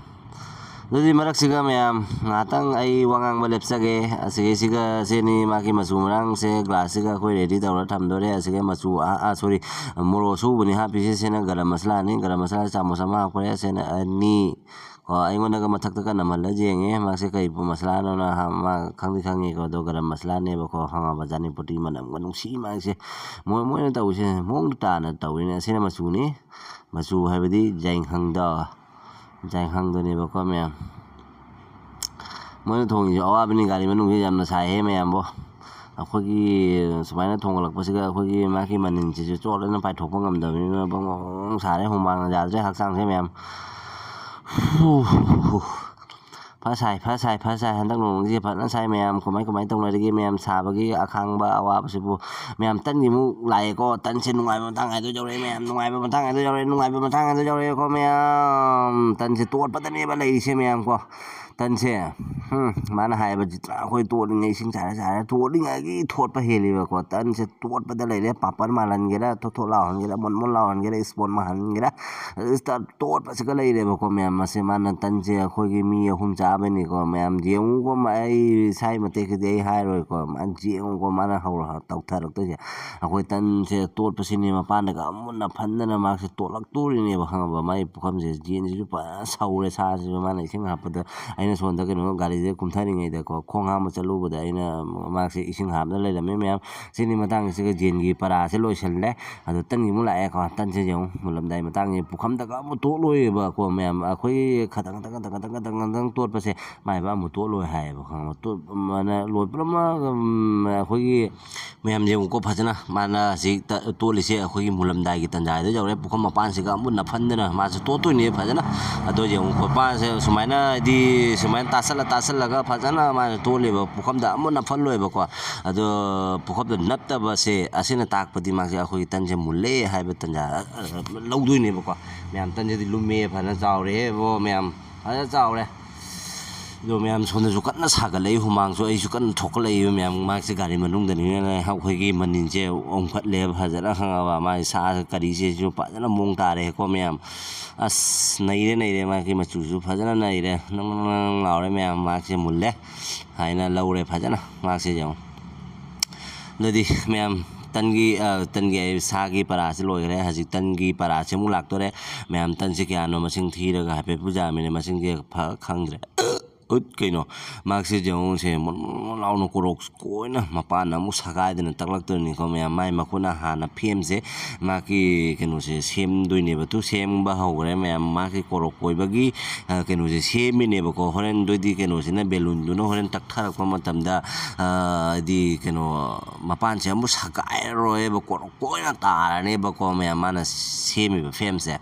ꯑꯗꯨꯗꯤ ꯃꯔꯛꯁꯤꯒ ꯃꯌꯥꯝ ꯉꯥꯏꯍꯥꯛꯇꯪ ꯑꯩ ꯋꯥ ꯉꯥꯡꯕ ꯂꯦꯞꯆꯒꯦ꯫ ꯑꯁꯤꯒꯩꯁꯤꯒ ꯁꯤꯅꯤ ꯃꯥꯒꯤ ꯃꯆꯨ ꯃꯔꯥꯡꯁꯦ, ꯒ꯭ꯂꯥꯁꯁꯤꯒ ꯑꯩꯈꯣꯏ ꯔꯦꯗꯤ ꯇꯧꯔ ꯊꯝꯗꯣꯔꯦ꯫ ꯑꯁꯤꯒ ꯃꯆꯨ, ꯑ, ꯑ, ꯁꯣꯔꯤ, ꯃꯣꯔꯣꯛ ꯑꯁꯨꯕꯅꯤ ꯍꯥꯞꯄꯤꯁꯦ꯫ ꯁꯤꯅ ꯒꯔꯝ ꯃꯁꯂꯥꯅꯤ, ꯒꯔꯝ ꯃꯁꯂꯥ ꯆꯥꯃꯁ ꯑꯃ ꯍꯥꯞꯈ꯭ꯔꯦ꯫ ꯁꯤꯅ ꯑꯅꯤ, ꯀꯣ, ꯑꯩꯉꯣꯟꯗꯒ ꯃꯊꯛꯇꯒ ꯅꯝꯍꯜꯂ ꯌꯦꯡꯉꯦ꯫ ꯃꯥꯁꯦ ꯀꯩ ꯃꯁꯂꯥꯅꯣꯅ ꯍꯥ-, ꯃꯥ ꯈꯪꯗꯤ ꯈꯪꯉꯦꯀꯣ, ꯑꯗꯣ ꯒꯔꯝ ꯃꯁꯂꯥꯅꯦꯕꯀꯣ, ꯈꯪꯉꯕ? ꯖꯥꯅꯤꯄꯨꯇꯤ ꯃꯅꯝꯒ ꯅꯨꯡꯁꯤ ꯃꯥꯒꯤꯁꯦ꯫ ꯃꯣꯏ, ꯃꯣꯏꯅ ꯇꯧꯔꯤꯁꯦ ꯃꯑꯣꯡ ꯇꯥꯅ ꯇꯧꯔꯤꯅꯦ꯫ ꯑꯁꯤꯅ ꯃꯆꯨꯅꯤ꯫ ꯃꯆꯨ ꯍꯥꯏꯕꯗꯤ ꯖꯥꯏꯈꯪꯗꯣ, ꯖꯥꯏꯈꯪꯗꯨꯅꯦꯕꯀꯣ, ꯃꯌꯥꯝ꯫ ꯃꯣꯏꯅ ꯊꯣꯡꯉꯤꯁꯦ ꯑꯋꯥꯕꯅꯤ꯫ ꯒꯥꯔꯤ ꯃꯅꯨꯡꯁꯦ ꯌꯥꯝꯅ ꯁꯥꯏꯍꯦ, ꯃꯌꯥꯝꯕꯣ꯫ ꯑꯩꯈꯣꯏꯒꯤ ꯁꯨꯃꯥꯏꯅ ꯊꯣꯡꯒꯠꯂꯛꯄꯁꯤꯒ ꯑꯩꯈꯣꯏꯒꯤ ꯃꯥꯒꯤ ꯃꯅꯤꯟꯁꯤꯁꯨ ꯆꯣꯠꯂꯅ ꯄꯥꯏꯊꯣꯛꯄ ꯉꯝꯗꯕꯅꯤꯅ ꯕꯪ ꯕꯪ ꯕꯪ ꯁꯥꯔꯦ, ꯍꯨꯃꯥꯡꯅ ꯌꯥꯗ꯭ꯔꯦ ꯍꯛꯆꯥꯡꯁꯦ, ꯃꯌꯥꯝ꯫ ꯍꯨ, ꯍꯨ, ꯍꯨ, ꯍꯨ꯫ ꯐ ꯁꯥꯏ, ꯐ ꯁꯥꯏ, ꯐ ꯁꯥꯏ꯫ ꯍꯟꯗꯛ ꯅꯣꯡꯃꯁꯦ ꯐꯖꯅ ꯁꯥꯏ, ꯃꯌꯥꯝ꯫ ꯀꯃꯥꯏ, ꯀꯃꯥꯏ ꯇꯧꯅꯔꯤꯒꯦ, ꯃꯌꯥꯝ? ꯁꯥꯕꯒꯤ ꯑꯈꯥꯡꯕ ꯑꯋꯥꯕꯁꯤꯕꯨ, ꯃꯌꯥꯝ꯫ ꯇꯟꯒꯤ ꯑꯃꯨꯛ ꯂꯥꯛꯑꯦꯀꯣ꯫ ꯇꯟꯁꯦ ꯅꯨꯡꯉꯥꯏꯕ ꯃꯇꯥꯡ ꯍꯥꯏꯗꯣ ꯌꯧꯔꯛꯑꯦ, ꯃꯌꯥꯝ꯫ ꯅꯨꯡꯉꯥꯏꯕ ꯃꯇꯥꯡ ꯍꯥꯏꯗꯣ ꯌꯧꯔꯛꯑꯦ, ꯅꯨꯡꯉꯥꯏꯕ ꯃꯇꯥꯡ ꯍꯥꯏꯗꯣ ꯌꯧꯔꯛꯑꯦꯀꯣ, ꯃꯌꯥꯝ꯫ ꯇꯟꯁꯦ ꯇꯣꯠꯄꯗꯅꯦꯕ ꯂꯩꯔꯤꯁꯦ, ꯃꯌꯥꯝ ꯀꯣ꯫ ꯇꯟꯁꯦ, ꯍꯨꯝ, ꯃꯥꯅ ꯍꯥꯏꯌꯦꯕ, "ꯖꯤꯇ꯭ꯔꯥ, ꯑꯩꯈꯣꯏ ꯇꯣꯠꯂꯤꯉꯩ ꯏꯁꯤꯡ ꯆꯥꯏꯔ ꯆꯥꯏꯔ ꯇꯣꯠꯂꯤꯉꯩꯒꯤ ꯊꯣꯠꯄ ꯍꯦꯜꯂꯤꯕꯀꯣ꯫ ꯇꯟꯁꯦ ꯇꯣꯠꯄꯗ ꯂꯩꯔꯦ꯫ ꯄꯥꯄꯔ ꯃꯥꯜꯍꯟꯒꯦꯔꯥ, ꯊꯣꯠ ꯊꯣꯠ ꯂꯥꯎꯍꯟꯒꯦꯔꯥ, ꯃꯣꯟ ꯃꯣꯟ ꯂꯥꯎꯍꯟꯒꯦꯔꯥ, ꯏꯁꯇꯥ-, ꯇꯣꯠꯄꯁꯤꯒ ꯂꯩꯔꯦꯕꯀꯣ, ꯃꯌꯥꯝ꯫ ꯃꯁꯤ ꯃꯥꯅ ꯇꯟꯁꯦ ꯑꯩꯈꯣꯏꯒꯤ ꯃꯤ ꯑꯍꯨꯝ ꯆꯥꯕꯩꯅꯤꯀꯣ, ꯃꯌꯥꯝ꯫ ꯌꯦꯡꯉꯨꯀꯣ, ꯃꯥ-, ꯑꯩ ꯏꯁꯥꯒꯤ ꯃꯇꯦꯛꯁꯤꯗꯤ ꯑꯩ ꯍꯥꯏꯔꯣꯏꯀꯣ꯫ ꯃꯥ ꯌꯦꯡꯉꯨꯀꯣ, ꯃꯥꯅ ꯍꯧꯔ ꯇꯧꯊꯔꯛꯇꯣꯏꯁꯦ꯫ ꯑꯩꯈꯣꯏ ꯇꯟꯁꯦ ꯇꯣꯠꯄꯁꯤꯅꯤ ꯃꯄꯥꯟꯗꯒ ꯑꯃꯨꯟꯅ ꯐꯟꯗꯅ ꯃꯥꯁꯦ ꯇꯣꯠꯂꯛꯇꯣꯔꯤꯅꯦꯕ, ꯈꯪꯉꯕ? ꯃꯥꯒꯤ ꯄꯨꯈꯝꯁꯦ, ꯌꯦꯟꯁꯤꯁꯨ ꯐꯖꯅ ꯁꯧꯔꯦ, ꯁꯥꯁꯤꯁꯨ꯫ ꯃꯥꯅ ꯏꯁꯤꯡ ꯍꯥꯞꯄꯗ ꯑꯩꯅ ꯁꯣꯝꯗ ꯀꯩꯅꯣ ꯒꯥꯔꯤꯁꯦ ꯀꯨꯝꯊꯔꯤꯉꯩꯗꯀꯣ, ꯈꯣꯡ ꯍꯥꯝꯕ ꯆꯠꯂꯨꯕꯗ ꯑꯩꯅ ꯃꯥꯁꯦ ꯏꯁꯤꯡ ꯍꯥꯞꯄꯗ ꯂꯩꯔꯝꯃꯦ, ꯃꯌꯥꯝ꯫ ꯁꯤꯅꯤ ꯃꯇꯥꯡꯁꯤꯒ ꯌꯦꯟꯒꯤ ꯄꯔꯥꯁꯦ ꯂꯣꯏꯁꯤꯜꯂꯦ꯫ ꯑꯗꯣ ꯇꯟꯒꯤ ꯑꯃꯨꯛ ꯂꯥꯛꯑꯦꯀꯣ꯫ ꯇꯟꯁꯦ ꯌꯦꯡꯉꯨ, ꯃꯨꯜꯂꯝꯗꯥꯏ ꯃꯇꯥꯡꯁꯦ ꯄꯨꯈꯝꯗꯒ ꯑꯃꯨꯛ ꯇꯣꯠꯂꯣꯏꯕꯀꯣ, ꯃꯌꯥꯝ꯫ ꯑꯩꯈꯣꯏꯒꯤ ꯈꯇꯪ, ꯈꯇꯪ, ꯈꯇꯪ, ꯈꯇꯪ, ꯈꯇꯪ, ꯈꯇꯪ ꯇꯣꯠꯄꯁꯦ ꯃꯥꯏꯕ ꯑꯃꯨꯛ ꯇꯣꯠꯂꯣꯏ ꯍꯥꯏꯌꯦꯕ, ꯈꯪꯉꯕ? ꯇꯣꯠ-, ꯃꯥꯅ ꯂꯣꯏ ꯄꯨꯝꯅꯃꯛ, ꯎꯝ, ꯑꯩꯈꯣꯏꯒꯤ ꯃꯌꯥꯝ ꯌꯦꯡꯉꯨꯀꯣ ꯐꯖꯅ꯫ ꯃꯥꯅ ꯍꯧꯖꯤꯛ ꯇ-, ꯇꯣꯠꯂꯤꯁꯦ ꯑꯩꯈꯣꯏꯒꯤ ꯃꯨꯜꯂꯝꯗꯥꯏꯒꯤ ꯇꯟꯖꯥꯗ ꯌꯧꯔꯦ꯫ ꯄꯨꯈꯝ ꯃꯄꯥꯟꯁꯤꯒ ꯑꯃꯨꯛ ꯅꯞꯐꯟꯗꯅ ꯃꯥꯁꯦ ꯇꯣꯠꯇꯣꯏꯅꯦ ꯐꯖꯅ꯫ ꯑꯗꯣ ꯌꯦꯡꯉꯨꯀꯣ, ꯃꯥꯁꯦ ꯁꯨꯃꯥꯏꯅ, ꯍꯥꯏꯗꯤ, ꯁꯨꯃꯥꯏꯅ ꯇꯥꯁꯜꯂ ꯇꯥꯁꯜꯂꯒ ꯐꯖꯅ ꯃꯥꯁꯦ ꯇꯣꯠꯂꯦꯕ꯫ ꯄꯨꯈꯝꯗ ꯑꯃꯨꯛ ꯅꯞꯐꯜꯂꯣꯏꯕꯀꯣ꯫ ꯑꯗꯣ ꯄꯨꯈꯝꯗ ꯅꯞꯇꯕꯁꯦ, ꯑꯁꯤꯅ ꯇꯥꯛꯄꯗꯤ ꯃꯥꯁꯦ ꯑꯩꯈꯣꯏꯒꯤ ꯇꯟꯁꯦ ꯃꯨꯜꯂꯦ ꯍꯥꯏꯕ ꯇꯟꯖꯥ ꯂꯧꯗꯣꯏꯅꯦꯕꯀꯣ꯫ ꯃꯌꯥꯝ, ꯇꯟꯁꯤꯗꯤ ꯂꯨꯝꯃꯦ, ꯐꯖꯅ ꯆꯥꯎꯔꯦꯍꯦ ꯕꯣ, ꯃꯌꯥꯝ꯫ ꯐꯖꯅ ꯆꯥꯎꯔꯦ꯫ ꯑꯗꯣ ꯃꯌꯥꯝ, ꯁꯣꯝꯗꯁꯨ ꯀꯟꯅ ꯁꯥꯒꯠꯂꯛꯏ, ꯍꯨꯃꯥꯡꯁꯨ ꯑꯩꯁꯨ ꯀꯟꯅ ꯊꯣꯛꯀꯠꯂꯛꯏꯕ, ꯃꯌꯥꯝ꯫ ꯃꯥꯁꯦ ꯒꯥꯔꯤ ꯃꯅꯨꯡꯗꯅꯤꯅ ꯑꯩꯈꯣꯏꯒꯤ ꯃꯅꯤꯟꯁꯦ ꯑꯣꯟꯈꯠꯂꯦꯕ ꯐꯖꯅ, ꯈꯪꯉꯕ? ꯃꯥꯒꯤ ꯁꯥ ꯀꯔꯤꯁꯤꯁꯨ ꯐꯖꯅ ꯃꯑꯣꯡ ꯇꯥꯔꯦꯀꯣ, ꯃꯌꯥꯝ꯫ ꯑꯁ, ꯅꯩꯔꯦ, ꯅꯩꯔꯦ, ꯃꯥꯒꯤ ꯃꯆꯨꯁꯨ ꯐꯖꯅ ꯅꯩꯔꯦ, ꯅꯪ, ꯅꯪ, ꯅꯪ ꯂꯥꯎꯔꯦ, ꯃꯌꯥꯝ꯫ ꯃꯥꯁꯦ ꯃꯨꯜꯂꯦ ꯍꯥꯏꯅ ꯂꯧꯔꯦ ꯐꯖꯅ, ꯃꯥꯁꯦ ꯌꯦꯡꯉꯨ꯫ ꯑꯗꯨꯗꯤ ꯃꯌꯥꯝ, ꯇꯟꯒꯤ, ꯑ, ꯇꯟꯒꯤ ꯑꯩ ꯁꯥꯒꯤ ꯄꯔꯥꯁꯤ ꯂꯣꯏꯈ꯭ꯔꯦ꯫ ꯍꯧꯖꯤꯛ ꯇꯟꯒꯤ ꯄꯔꯥꯁꯤ ꯑꯃꯨꯛ ꯂꯥꯛꯇꯣꯔꯦ꯫ ꯃꯌꯥꯝ, ꯇꯟꯁꯤ ꯀꯌꯥꯅꯣ ꯃꯁꯤꯡ ꯊꯤꯔꯒ ꯍꯥꯏꯐꯦꯠ ꯄꯨꯖꯥꯃꯤꯅꯦ꯫ ꯃꯁꯤꯡꯁꯦ ꯐ-, ꯈꯪꯗ꯭ꯔꯦ꯫ ꯎꯠ, ꯀꯩꯅꯣ? ꯃꯍꯥꯛꯁꯦ ꯌꯦꯡꯉꯨꯁꯦ, ꯃꯣꯟ ꯃꯣꯟ ꯃꯣꯟ ꯂꯥꯎꯅ ꯀꯣꯔꯣꯛ ꯀꯣꯏꯅ ꯃꯄꯥꯟꯅ ꯑꯃꯨꯛ ꯁꯒꯥꯏꯗꯅ ꯇꯛꯂꯛꯇꯣꯏꯅꯤꯀꯣ ꯃꯌꯥꯝ꯫ ꯃꯥꯏ ꯃꯈꯨꯠꯅ ꯍꯥꯟꯅ ꯐꯦꯝꯁꯦ, ꯃꯥꯒꯤ ꯀꯩꯅꯣꯁꯦ ꯁꯦꯝꯗꯣꯏꯅꯦꯕ꯫ ꯇꯨ ꯁꯦꯝꯕ ꯍꯧꯈ꯭ꯔꯦ ꯃꯌꯥꯝ꯫ ꯃꯥꯒꯤ ꯀꯣꯔꯣꯛ ꯀꯣꯏꯕꯒꯤ, ꯑ, ꯀꯩꯅꯣꯁꯦ ꯁꯦꯝꯃꯤꯅꯦꯕꯀꯣ꯫ ꯍꯣꯔꯦꯟꯗꯨꯗꯤ ꯀꯩꯅꯣꯁꯤꯅ, ꯕꯦꯂꯨꯟꯗꯨꯅ ꯍꯣꯔꯦꯟ ꯇꯛꯊꯔꯛꯄ ꯃꯇꯝꯗ, ꯑ, ꯍꯥꯏꯗꯤ ꯀꯩꯅꯣ, ꯃꯄꯥꯟꯁꯦ ꯑꯃꯨꯛ ꯁꯒꯥꯏꯔꯔꯣꯏꯕ, ꯀꯣꯔꯣꯛ ꯀꯣꯏꯅ ꯇꯥꯔꯅꯦꯕꯀꯣ ꯃꯌꯥꯝ, ꯃꯥꯅ ꯁꯦꯝꯃꯤꯕ ꯐꯦꯝꯁꯦ꯫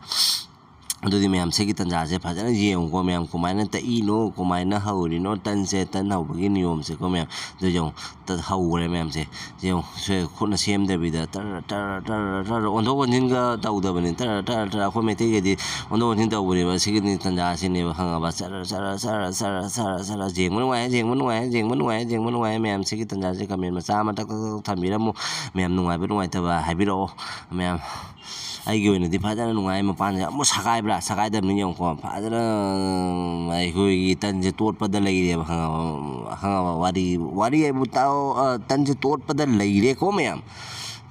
ꯑꯗꯨꯗꯤ ꯃꯌꯥꯝ, ꯁꯤꯒꯤ ꯇꯟꯖꯥꯁꯦ ꯐꯖꯅ ꯌꯦꯡꯉꯨꯀꯣ ꯃꯌꯥꯝ, ꯀꯃꯥꯏꯅ ꯇꯛꯏꯅꯣ, ꯀꯃꯥꯏꯅ ꯍꯧꯔꯤꯅꯣ ꯇꯟꯁꯦ, ꯇꯟ ꯍꯧꯕꯒꯤ ꯅꯤꯌꯣꯝꯁꯦꯀꯣ ꯃꯌꯥꯝ꯫ ꯑꯗꯨ ꯌꯦꯡꯉꯨ, ꯇ-, ꯍꯧꯈ꯭ꯔꯦ ꯃꯌꯥꯝꯁꯦ꯫ ꯌꯦꯡꯉꯨ, ꯁꯦ ꯈꯨꯠꯅ ꯁꯦꯝꯗꯕꯤꯗ ꯇꯔ ꯇꯔ ꯇꯔ ꯇꯔ ꯑꯣꯟꯊꯣꯛ ꯑꯣꯟꯁꯤꯟꯒ ꯇꯧꯗꯕꯅꯤ꯫ ꯇꯔ ꯇꯔ ꯇꯔ ꯑꯩꯈꯣꯏ ꯃꯩꯇꯩꯒꯤꯗꯤ ꯑꯣꯟꯊꯣꯛ ꯑꯣꯟꯁꯤꯟ ꯇꯧꯕꯅꯦꯕ꯫ ꯁꯤꯒꯤꯗꯤ ꯇꯟꯖꯥꯁꯤꯅꯦꯕ, ꯈꯪꯉꯕ? ꯆꯔ ꯆꯔ ꯆꯔ ꯆꯔ ꯆꯔ ꯆꯔ꯫ ꯌꯦꯡꯕ ꯅꯨꯡꯉꯥꯏ, ꯌꯦꯡꯕ ꯅꯨꯡꯉꯥꯏ, ꯌꯦꯡꯕ ꯅꯨꯡꯉꯥꯏ, ꯌꯦꯡꯕ ꯅꯨꯡꯉꯥꯏ꯫ ꯃꯌꯥꯝ, ꯁꯤꯒꯤ ꯇꯟꯖꯥꯁꯦ comment ꯃꯆꯥ ꯑꯃ ꯇꯛ ꯇꯛ ꯇꯛ ꯊꯝꯕꯤꯔꯝꯃꯨ꯫ ꯃꯌꯥꯝ, ꯅꯨꯡꯉꯥꯏꯕ ꯅꯨꯡꯉꯥꯏꯇꯕ ꯍꯥꯏꯕꯤꯔꯛꯑꯣ ꯃꯌꯥꯝ꯫ ꯑꯩꯒꯤ ꯑꯣꯏꯅꯗꯤ ꯐꯖꯅ ꯅꯨꯡꯉꯥꯏ꯫ ꯃꯄꯥꯟꯁꯦ ꯑꯃꯨꯛ ꯁꯒꯥꯏꯕ꯭ꯔꯥ? ꯁꯒꯥꯏꯗꯕꯅꯤ ꯌꯦꯡꯉꯨꯀꯣ꯫ ꯐꯖꯅ ꯑꯩꯈꯣꯏꯒꯤ ꯇꯟꯁꯦ ꯇꯣꯠꯄꯗ ꯂꯩꯔꯦꯕ, ꯈꯪꯉꯕ? ꯈꯪꯉꯕ? ꯋꯥꯔꯤ, ꯋꯥꯔꯤ ꯍꯥꯏꯕꯨ ꯇꯥꯎ, ꯑ, ꯇꯟꯁꯦ ꯇꯣꯠꯄꯗ ꯂꯩꯔꯦꯀꯣ ꯃꯌꯥꯝ꯫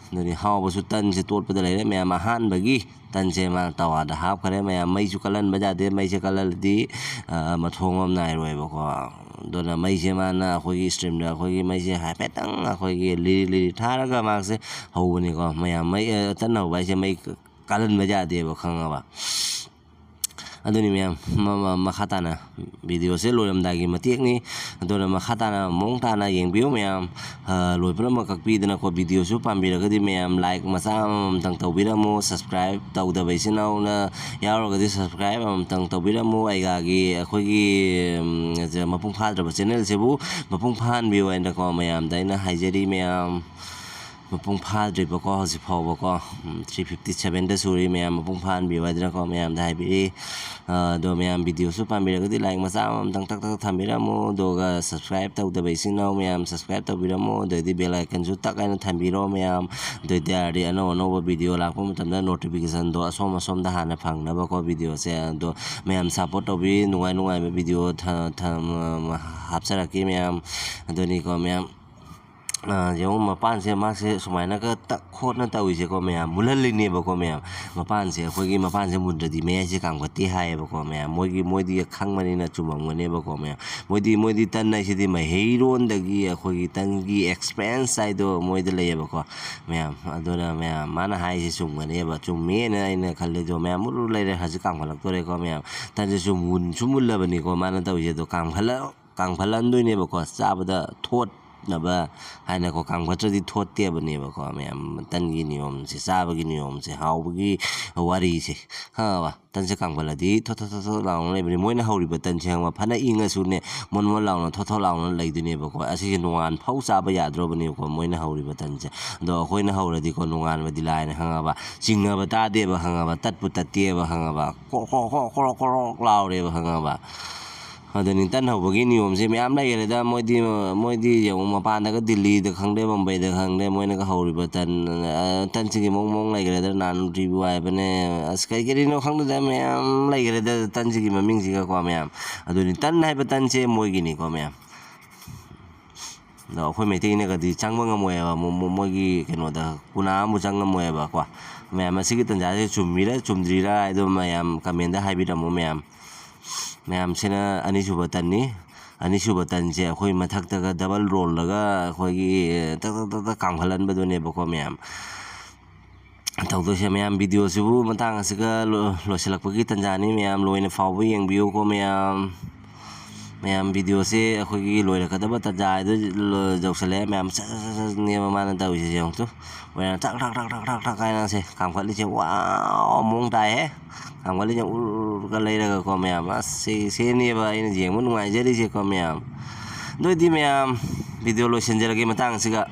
ꯑꯗꯨꯅꯤ, ꯍꯥꯎꯕꯁꯨ ꯇꯟꯁꯦ ꯇꯣꯠꯄꯗ ꯂꯩꯔꯦ ꯃꯌꯥꯝ꯫ ꯑꯍꯥꯟꯕꯒꯤ ꯇꯟꯁꯦ ꯃꯥꯅ ꯇꯋꯥꯗ ꯍꯥꯞꯈ꯭ꯔꯦ ꯃꯌꯥꯝ꯫ ꯃꯩꯁꯨ ꯀꯜꯍꯟꯕ ꯌꯥꯗꯦ꯫ ꯃꯩꯁꯦ ꯀꯜꯍꯜꯂꯗꯤ, ꯑ, ꯃꯊꯣꯡ ꯑꯃ ꯅꯥꯏꯔꯣꯏꯕꯀꯣ꯫ ꯑꯗꯨꯅ ꯃꯩꯁꯦ ꯃꯥꯅ ꯑꯩꯈꯣꯏꯒꯤ steamꯗ ꯑꯩꯈꯣꯏꯒꯤ ꯃꯩꯁꯦ ꯍꯥꯏꯐꯦꯠꯇꯪ ꯑꯩꯈꯣꯏꯒꯤ ꯂꯤꯔꯤ ꯂꯤꯔꯤ ꯊꯥꯔꯒ ꯃꯍꯥꯛꯁꯦ ꯍꯧꯕꯅꯤꯀꯣ ꯃꯌꯥꯝ꯫ ꯃꯩ, ꯑ, ꯇꯟ ꯍꯧꯕ ꯍꯥꯏꯁꯦ ꯃꯩ ꯀꯜꯍꯟꯕ ꯌꯥꯗꯦꯕ, ꯈꯪꯉꯕ? ꯑꯗꯨꯅꯤ ꯃꯌꯥꯝ, ꯃ-, ꯃ-, ꯃꯈꯥ ꯇꯥꯅ videoꯁꯦ ꯂꯣꯏꯔꯝꯗꯥꯏꯒꯤ ꯃꯇꯦꯛꯅꯤ꯫ ꯑꯗꯨꯅ ꯃꯈꯥ ꯇꯥꯅ ꯃꯑꯣꯡ ꯇꯥꯅ ꯌꯦꯡꯕꯤꯌꯨ ꯃꯌꯥꯝ꯫ ꯑ, ꯂꯣꯏ ꯄꯨꯝꯅꯃꯛ ꯀꯛꯄꯤꯗꯅꯀꯣ꯫ Videoꯁꯨ ꯄꯥꯝꯕꯤꯔꯒꯗꯤ ꯃꯌꯥꯝ like ꯃꯆꯥ ꯑꯃꯃꯝꯇꯪ ꯇꯧꯕꯤꯔꯝꯃꯨ꯫ Subscribe ꯇꯧꯗꯕ ꯏꯆꯤꯟ ꯏꯅꯥꯎꯅ ꯌꯥꯎꯔꯒꯗꯤ subscribe ꯑꯃꯃꯝꯇꯪ ꯇꯧꯕꯤꯔꯝꯃꯨ꯫ ꯑꯩꯒꯥꯒꯤ ꯑꯩꯈꯣꯏꯒꯤ, ꯎꯝ, ꯃꯄꯨꯡ ꯐꯥꯗ꯭ꯔꯕ channelꯁꯤꯕꯨ ꯃꯄꯨꯡ ꯐꯥꯍꯟꯕꯤꯌꯨ ꯍꯥꯏꯅꯀꯣ ꯃꯌꯥꯝꯗ ꯑꯩꯅ ꯍꯥꯏꯖꯔꯤ ꯃꯌꯥꯝ꯫ ꯃꯄꯨꯡ ꯐꯥꯗ꯭ꯔꯤꯕꯀꯣ ꯍꯧꯖꯤꯛ ꯐꯥꯎꯕꯀꯣ꯫ ꯎꯝ, three fifty sevenꯗ ꯁꯨꯔꯤ ꯃꯌꯥꯝ, ꯃꯄꯨꯡ ꯐꯥꯍꯟꯕꯤꯌꯨ ꯍꯥꯏꯗꯅꯀꯣ ꯃꯌꯥꯝꯗ ꯍꯥꯏꯕꯤꯔꯤ꯫ ꯑ, ꯑꯗꯣ ꯃꯌꯥꯝ videoꯁꯨ ꯄꯥꯝꯕꯤꯔꯒꯗꯤ like ꯃꯆꯥ ꯑꯃꯃꯝꯇꯪ ꯇꯛ ꯇꯛ ꯊꯝꯕꯤꯔꯝꯃꯨ꯫ ꯑꯗꯨꯒ subscribe ꯇꯧꯗꯕ ꯏꯆꯤꯟ ꯏꯅꯥꯎ ꯃꯌꯥꯝ subscribe ꯇꯧꯕꯤꯔꯝꯃꯨ꯫ ꯑꯗꯩꯗꯤ bell iconꯁꯨ ꯇꯛ ꯍꯥꯏꯅ ꯊꯝꯕꯤꯔꯣ ꯃꯌꯥꯝ꯫ ꯑꯗꯨ ꯑꯣꯏꯇꯥꯔꯗꯤ ꯑꯅꯧ ꯑꯅꯧꯕ video ꯂꯥꯛꯄ ꯃꯇꯝꯗ notificationꯗꯣ ꯑꯁꯣꯝ ꯑꯁꯣꯝꯗ ꯍꯥꯟꯅ ꯐꯪꯅꯕꯀꯣ videoꯁꯦ꯫ ꯑꯗꯣ ꯃꯌꯥꯝ support ꯇꯧꯕꯤ, ꯅꯨꯡꯉꯥꯏ ꯅꯨꯡꯉꯥꯏꯕ video ꯊ-, ꯊ-, ꯃ-, ꯃ-, ꯍꯥꯞꯆꯔꯛꯀꯦ ꯃꯌꯥꯝ꯫ ꯑꯗꯨꯅꯤꯀꯣ ꯃꯌꯥꯝ꯫ ꯌꯦꯡꯉꯨ, ꯃꯄꯥꯟꯁꯦ ꯃꯥꯁꯦ ꯁꯨꯃꯥꯏꯅꯒ ꯇꯛ ꯈꯣꯠꯅ ꯇꯧꯔꯤꯁꯦꯀꯣ ꯃꯌꯥꯝ, ꯃꯨꯜꯍꯜꯂꯤꯅꯦꯕꯀꯣ ꯃꯌꯥꯝ꯫ ꯃꯄꯥꯟꯁꯦ ꯑꯩꯈꯣꯏꯒꯤ ꯃꯄꯥꯟꯁꯦ ꯃꯨꯟꯗ꯭ꯔꯗꯤ ꯃꯌꯥꯏꯁꯦ ꯀꯥꯝꯒꯠꯇꯦ ꯍꯥꯏꯌꯦꯕꯀꯣ ꯃꯌꯥꯝ꯫ ꯃꯣꯏꯒꯤ, ꯃꯣꯏꯗꯤ ꯈꯪꯕꯅꯤꯅ ꯆꯨꯝꯃꯝꯒꯅꯦꯕꯀꯣ ꯃꯌꯥꯝ꯫ ꯃꯣꯏꯗꯤ, ꯃꯣꯏꯗꯤ ꯇꯟ ꯍꯥꯏꯁꯤꯗꯤ ꯃꯍꯩꯔꯣꯟꯗꯒꯤ ꯑꯩꯈꯣꯏꯒꯤ ꯇꯟꯒꯤ ꯑꯦꯛꯁꯄꯤꯔꯤꯌꯦꯟꯁ ꯍꯥꯏꯗꯣ ꯃꯣꯏꯗ ꯂꯩꯌꯦꯕꯀꯣ ꯃꯌꯥꯝ꯫ ꯑꯗꯨꯅ ꯃꯌꯥꯝ, ꯃꯥꯅ ꯍꯥꯏꯁꯦ ꯆꯨꯝꯒꯅꯦꯕ, ꯆꯨꯝꯃꯦꯅ ꯑꯩꯅ ꯈꯜꯂꯦ꯫ ꯑꯗꯣ ꯃꯌꯥꯝ ꯃꯨꯜꯂ ꯂꯩꯔꯦ, ꯍꯧꯖꯤꯛ ꯀꯥꯝꯈꯠꯂꯛꯇꯣꯔꯦꯀꯣ ꯃꯌꯥꯝ꯫ ꯇꯟꯁꯦ ꯁꯨꯝ ꯃꯨꯟ-, ꯁꯨꯝ ꯃꯨꯜꯂꯕꯅꯤꯀꯣ ꯃꯥꯅ ꯇꯧꯔꯤꯁꯦ꯫ ꯑꯗꯣ ꯀꯥꯝꯈꯠꯂ-, ꯀꯥꯝꯈꯠꯍꯟꯗꯣꯏꯅꯦꯕꯀꯣ, ꯆꯥꯕꯗ ꯊꯣꯠꯅꯕ ꯍꯥꯏꯅꯀꯣ꯫ ꯀꯥꯝꯈꯠꯇ꯭ꯔꯗꯤ ꯊꯣꯠꯇꯦꯕꯅꯦꯕꯀꯣ ꯃꯌꯥꯝ꯫ ꯇꯟꯒꯤ ꯅꯤꯌꯣꯝꯁꯦ, ꯆꯥꯕꯒꯤ ꯅꯤꯌꯣꯝꯁꯦ, ꯍꯥꯎꯕꯒꯤ ꯋꯥꯔꯤꯁꯦ, ꯈꯪꯉꯕ? ꯇꯟꯁꯦ ꯀꯥꯝꯈꯠꯂꯗꯤ ꯊꯣꯠ ꯊꯣꯠ ꯊꯣꯠ ꯊꯣꯠ ꯂꯥꯎꯅ ꯂꯩꯕꯅꯤ꯫ ꯃꯣꯏꯅ ꯍꯧꯔꯤꯕ ꯇꯟꯁꯦ, ꯈꯪꯉꯕ? ꯐꯅ ꯏꯪꯉꯁꯨꯅꯦ, ꯃꯣꯟ ꯃꯣꯟ ꯂꯥꯎꯅ ꯊꯣꯠ ꯊꯣꯠ ꯂꯥꯎꯅ ꯂꯩꯗꯣꯏꯅꯦꯕꯀꯣ꯫ ꯑꯁꯤꯁꯦ ꯅꯣꯡꯉꯥꯟ ꯐꯥꯎ ꯆꯥꯕ ꯌꯥꯗ꯭ꯔꯣꯕꯅꯦꯕꯀꯣ ꯃꯣꯏꯅ ꯍꯧꯔꯤꯕ ꯇꯟꯁꯦ꯫ ꯑꯗꯣ ꯑꯩꯈꯣꯏꯅ ꯍꯧꯔꯗꯤꯀꯣ, ꯅꯣꯡꯉꯥꯟꯕꯗꯤ ꯂꯥꯏꯅ, ꯈꯪꯉꯕ? ꯆꯤꯡꯅꯕ ꯇꯥꯗꯦꯕ, ꯈꯪꯉꯕ? ꯇꯠꯄꯨ ꯇꯠꯇꯦꯕ, ꯈꯪꯉꯕ? ꯀ꯭ꯔꯣꯛ ꯀ꯭ꯔꯣꯛ ꯀ꯭ꯔꯣꯛ ꯀ꯭ꯔꯣꯛ ꯀ꯭ꯔꯣꯛ ꯂꯥꯎꯔꯦꯕ, ꯈꯪꯉꯕ? ꯑꯗꯨꯅꯤ, ꯇꯟ ꯍꯧꯕꯒꯤ ꯅꯤꯌꯣꯝꯁꯦ ꯃꯌꯥꯝ ꯂꯩꯈ꯭ꯔꯦꯗ꯫ ꯃꯣꯏꯗꯤ, ꯃꯣꯏꯗꯤ ꯌꯦꯡꯉꯨ, ꯃꯄꯥꯟꯗꯒ ꯗꯤꯜꯂꯤꯗ ꯈꯪꯗꯦ, ꯕꯝꯕꯩꯗ ꯈꯪꯗꯦ, ꯃꯣꯏꯅꯒ ꯍꯧꯔꯤꯕ ꯇꯟ, ꯑ, ꯇꯟꯁꯤꯒꯤ ꯃꯑꯣꯡ ꯃꯑꯣꯡ ꯂꯩꯈ꯭ꯔꯦꯗ꯫ ꯅꯥꯟ ꯔꯣꯇꯤꯕꯨ ꯍꯥꯏꯕꯅꯦ, ꯑꯁ, ꯀꯔꯤ ꯀꯔꯤꯅꯣ ꯈꯪꯗꯦꯗ, ꯃꯌꯥꯝ ꯂꯩꯈ꯭ꯔꯦꯗ ꯇꯟꯁꯤꯒꯤ ꯃꯃꯤꯡꯁꯤꯒꯀꯣ ꯃꯌꯥꯝ꯫ ꯑꯗꯨꯅꯤ, ꯇꯟ ꯍꯥꯏꯕ ꯇꯟꯁꯦ ꯃꯣꯏꯒꯤꯅꯤꯀꯣ ꯃꯌꯥꯝ꯫ ꯑꯗꯣ ꯑꯩꯈꯣꯏ ꯃꯩꯇꯩꯅꯒꯗꯤ ꯆꯪꯕ ꯉꯝꯃꯣꯏꯕ, ꯃꯣ-, ꯃꯣ-, ꯃꯣꯏꯒꯤ ꯀꯩꯅꯣꯗ, ꯀꯨꯅꯥ ꯑꯃꯨꯛ ꯆꯪ ꯉꯝꯃꯣꯏꯕꯀꯣ꯫ ꯃꯌꯥꯝ, ꯑꯁꯤꯒꯤ ꯇꯟꯖꯥꯁꯦ ꯆꯨꯝꯃꯤꯔ ꯆꯨꯝꯗ꯭ꯔꯤꯔ ꯍꯥꯏꯗꯣ ꯃꯌꯥꯝ ꯀꯃꯦꯟꯗ ꯍꯥꯏꯕꯤꯔꯝꯃꯣ ꯃꯌꯥꯝ꯫ ꯃꯌꯥꯝꯁꯤꯅ ꯑꯅꯤꯁꯨꯕ ꯇꯟꯅꯤ꯫ ꯑꯅꯤꯁꯨꯕ ꯇꯟꯁꯦ ꯑꯩꯈꯣꯏ ꯃꯊꯛꯇꯒ ꯗꯕꯜ ꯔꯣꯜꯂꯒ ꯑꯩꯈꯣꯏꯒꯤ ꯇꯛ ꯇꯛ ꯇꯛ ꯇꯛ ꯀꯥꯝꯈꯠꯍꯟꯕꯗꯨꯅꯦꯕꯀꯣ ꯃꯌꯥꯝ꯫ ꯇꯧꯗꯣꯏꯁꯦ ꯃꯌꯥꯝ, ꯚꯤꯗꯤꯑꯣꯁꯤꯕꯨ ꯃꯇꯥꯡ ꯑꯁꯤꯒ ꯂꯣ-, ꯂꯣꯏꯁꯤꯜꯂꯛꯄꯒꯤ ꯇꯟꯖꯥꯅꯤ ꯃꯌꯥꯝ, ꯂꯣꯏꯅ ꯐꯥꯎꯕ ꯌꯦꯡꯕꯤꯌꯨꯀꯣ ꯃꯌꯥꯝ꯫ ꯃꯌꯥꯝ, ꯚꯤꯗꯤꯑꯣꯁꯦ ꯑꯩꯈꯣꯏꯒꯤ ꯂꯣꯏꯔꯛꯀꯗꯕ ꯇꯟꯖꯥ ꯍꯥꯏꯗꯨ ꯂꯣ-, ꯌꯧꯁꯜꯂꯛꯑꯦ ꯃꯌꯥꯝ꯫ ꯁꯠ ꯁꯠ ꯁꯠ ꯁꯠꯅꯦꯕ ꯃꯥꯅ ꯇꯧꯔꯤꯁꯦ, ꯌꯦꯡꯉꯨ ꯇꯨ꯫ ꯃꯣꯏꯅ ꯊꯛ ꯊꯛ ꯊꯛ ꯊꯛ ꯊꯛ ꯊꯛ ꯍꯥꯏꯅ ꯁꯦ ꯀꯥꯝꯈꯠꯂꯤꯁꯦ꯫ ꯋꯥꯎ! ꯃꯑꯣꯡ ꯇꯥꯏꯍꯦ꯫ ꯀꯥꯝꯈꯠꯂꯤꯁꯦ ꯎꯔ ꯎꯔꯒ ꯂꯩꯔꯒꯀꯣ ꯃꯌꯥꯝ꯫ ꯑꯁ, ꯁꯤ, ꯁꯤꯅꯦꯕ ꯑꯩꯅ ꯌꯦꯡꯕ ꯅꯨꯡꯉꯥꯏꯖꯔꯤꯁꯦꯀꯣ ꯃꯌꯥꯝ꯫ ꯑꯗꯨ ꯑꯣꯏꯗꯤ ꯃꯌꯥꯝ, ꯚꯤꯗꯤꯑꯣ ꯂꯣꯏꯁꯤꯟꯖꯔꯒꯦ ꯃꯇꯥꯡ ꯑꯁꯤꯒ꯫